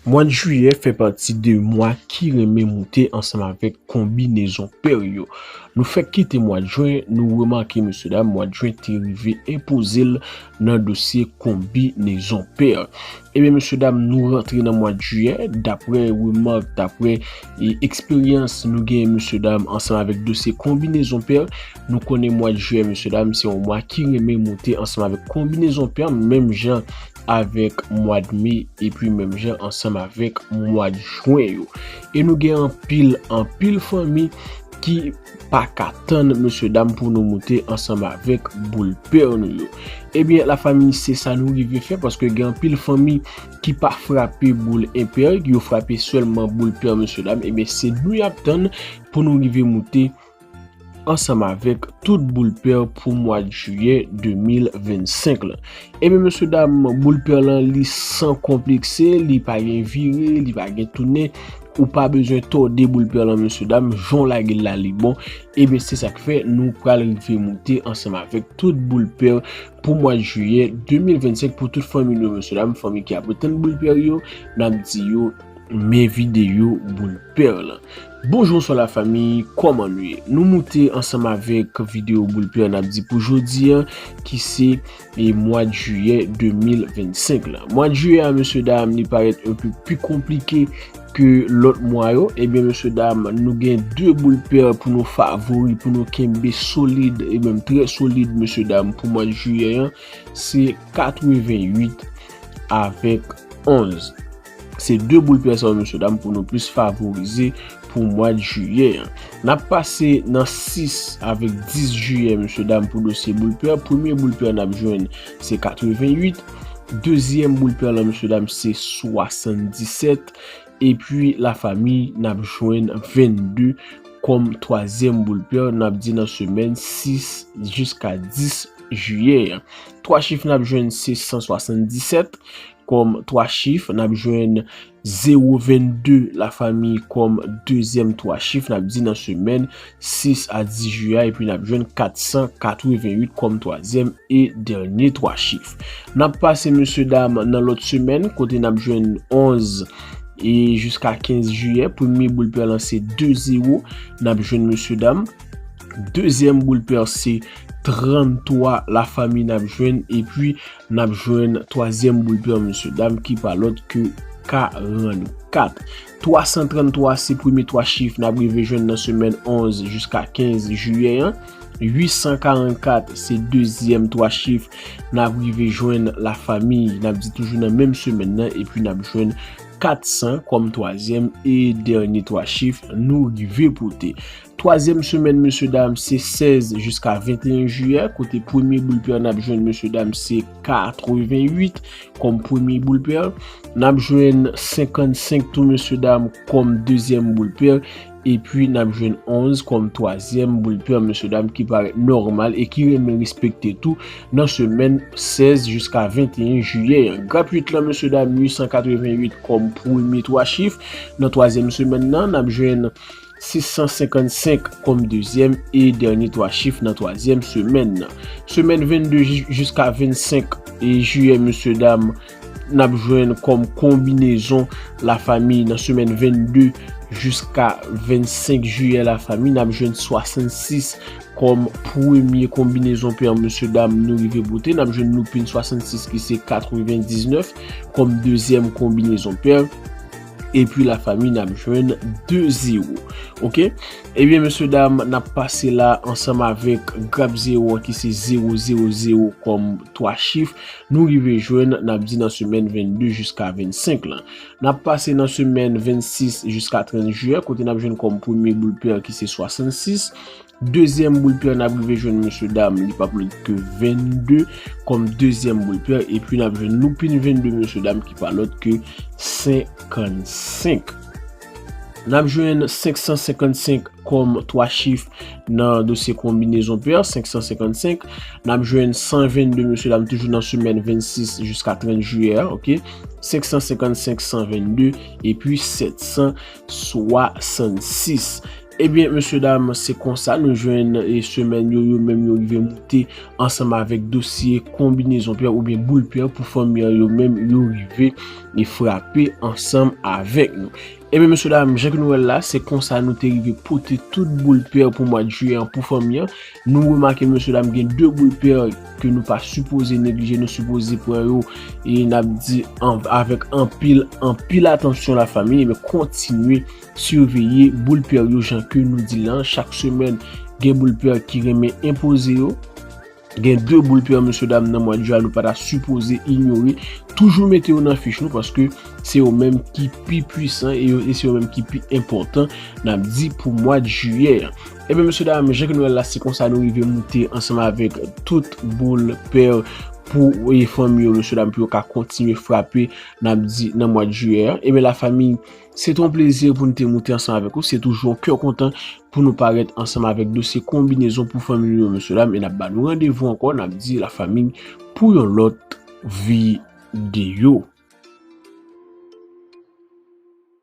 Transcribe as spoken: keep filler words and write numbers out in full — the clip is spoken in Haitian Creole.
Mwa jiyè fè pati de mwa ki renmen moute ansanm avèk konbinezon pè yo. Nou fèk kite mwa jen, nou remake, mesye dam, mwa jen te rive enpoze l nan dosye konbinezon pè. Ebyen, mesye dam, nou rantre nan mwa jiyè, daprè remak, daprè, e, eksperyans nou genyen, mesye dam, ansanm avèk dosye konbinezon pè, nou konnen mwa jiyè, mesye dam, se yon mwa ki renmen moute ansanm avèk konbinezon pè, menm jan avèk mwa de me, epi menm jan ansanm avèk mwa jen yo. E nou gen anpil, anpil fanmi ki pa ka tann, mesye dam, pou nou moute ansanm avèk boul pè nou yo. Ebyen, lafanmi, se sa nou rive fè, paske gen anpil fanmi ki pa frape boul enpè, yo frape sèlman boul pè, mesye dam. Ebyen, se nou y ap tann pou nou rive moute ansanm avèk tout boul pè pou mwa jiyè de mil vennsenk la. Ebyen, mesye dam, boul pè lan, li san konplekse, li pa gen vire, li pa gen tounen. Ou pa bezwen tòde boul pè lan, mesye dam, jan w lage l la, li bon. Ebyen, se sa k fè nou pral rive moute ansanm avèk tout boul pè pou mwa jiyè de mil vennsenk pou tout fanmi nou, mesye dam, fanmi ki ap tann boul pè yo, n ap di yo, men videyo boul pè lan. Bonjou, bonswa lafanmi, kòman nou ye? Nou moute ansanm avèk videyo boul pè n ap di pou jodi a, ki se, e, mwa jiyè de mil vennsenk la. Mwa jiyè a, mesye dam, li parèt yon pe pi konplike ke lòt mwa yo. Ebyen, mesye dam, nou gen de boul pè pou nou favori, pou nou kenbe solid, e menm trè solid, mesye dam, pou mwa jiyè an, se katreventuit avèk onz. Se de boul pè sa yo, mesye dam, pou nou plis favorize pou mwa jiyè an. N ap pase nan sis avèk dis jiyè, mesye dam, pou dosye boul pè. Premye boul pè n ap jwenn, se katreventuit. Dezyèm boul pè lan, mesye dam, se swasanndisèt. Epi, lafanmi, n ap jwenn vennde kòm twazyèm boul pè, n ap di nan semèn sis jiska dis jiyè an. Twa chif n ap jwenn, se san swasanndisèt kòm twa chif, n ap jwenn zewo vennde, lafanmi, kòm dezyèm twa chif, n ap di nan semèn sis a dis jiyè a, epi n ap jwenn kat san katreventuit kòm twazyèm e dènye twa chif. N ap pase, mesye dam, nan lòt semèn, kote n ap jwenn onz e jiska kenz jiyè. Premye boul pè lan se de zewo, n ap jwenn, mesye dam. Dezyèm boul pè se tranntwa, lafanmi, n ap jwenn, epi n ap jwenn twazyèm boul pè, mesye dam, ki pa lòt ke karannkat. Twa san tranntwa se premye twa chif n ap rive jwenn nan semèn onz jiska kenz jiyè an. Uit san karannkat se dezyèm twa chif n ap rive jwenn, lafanmi, n ap di toujou nan menm semèn nan, epi n ap jwenn kat san kòm twazyèm e dènye twa chif nou rive pote. Twazyèm semèn, mesye dam, se sèz jiska venteyen jiyè, kote premye boul pè n ap jwenn, mesye dam, se katreventuit kòm premye boul pè. N ap jwenn senkannsenk tou, mesye dam, kòm dezyèm boul pè. Epi n ap jwenn onz kòm twazyèm boul pè, mesye dam, ki parèt nòmal e ki renmen respekte tou nan semèn sèz jiska venteyen jiyè an. Grap uit lan, mesye dam, uit san katreventuit kòm premye twa chif. Nan twazyèm semèn nan, n ap jwenn sis san senkannsenk kòm dezyèm e dènye twa chif nan twazyèm semèn nan. Semèn vennde ji-, jiska vennsenk e jiyè, mesye dam, n ap jwenn kòm konbinezon, lafanmi, nan semèn vennde jiska vennsenk jiyè, lafanmi, n ap jwenn swasannsis kòm premye konbinezon pè, mesye dam, nou rive pote. N ap jwenn loupin swasannsis ki se katrevendiznèf kòm dezyèm konbinezon pè. Epi, lafanmi, n ap jwenn de zewo. Oke? Ebyen, mesye dam, n ap pase la ansanm avèk grap zewo an ki se zewo zewo zewo kòm twa chif. Nou rive jwenn, n ap di nan semèn vennde jiska vennsenk lan. N ap pase nan semèn vennsis jiska trant jiyè, kote n ap jwenn kòm premye boul pè ki se swasannsis. Dezyèm boul pè n ap rive jwenn, mesye dam, li p ap lòt ke vennde kòm dezyèm boul pè, epi n ap jwenn loupin vennde, mesye dam, ki pa lòt ke senkannsenk. N ap jwenn senk san senkannsenk kòm twa chif nan dosye konbinezon pè, senk san senkannsenk. N ap jwenn san vennde, mesye dam, toujou nan semèn vennsis jiska trant jiyè a, oke? Senk san senkannsenk, san vennde, epi sèt san swasannsis. Ebyen, mesye dam, se konsa nou jwenn e semèn yo, yo menm yo rive moute ansanm avèk dosye konbinezon pè oubyen boul pè pou fanmi an, yo menm yo rive e frape ansanm avèk nou. Ebyen, mesye dam, jan ke nou wè l la, se konsa nou te rive pote tout boul pè pou mwa de jiyè an pou fanmi an. Nou remake, mesye dam, gen de boul pè ke nou pa sipoze neglije, nou sipoze pran yo e n ap di an, avèk anpil, anpil atansyon lafanmi, men kontinye siveye boul pè yo jan ke nou di lan. Chak semèn, gen boul pè ki renmen enpoze yo. Gen de boul pè, mesye dam, nan mwa de jiyè a, nou pa ta sipoze inyore. Toujou mete yo nan fich nou paske se yo menm ki pi pwisan e, yo, e se yo menm ki pi enpòtan, n ap di, pou mwa de jiyè a. Ebyen, mesye dam, jan ke nou wè l la, se konsa nou rive moute ansanm avèk tout boul pè pou e fanmi yo, mesye dam, pou yo ka kontinye frape, n ap di, nan mwa de jiyè a. Ebyen, lafanmi, se te yon plezi pou n te moute ansanm avèk ou. Se toujou yon kè kontan pou nou parèt ansanm avèk dosye konbinezon pou fanmi nou yo, mesye dam, e n ap ba nou randevou ankò, n ap di, lafanmi, pou yon lòt videyo.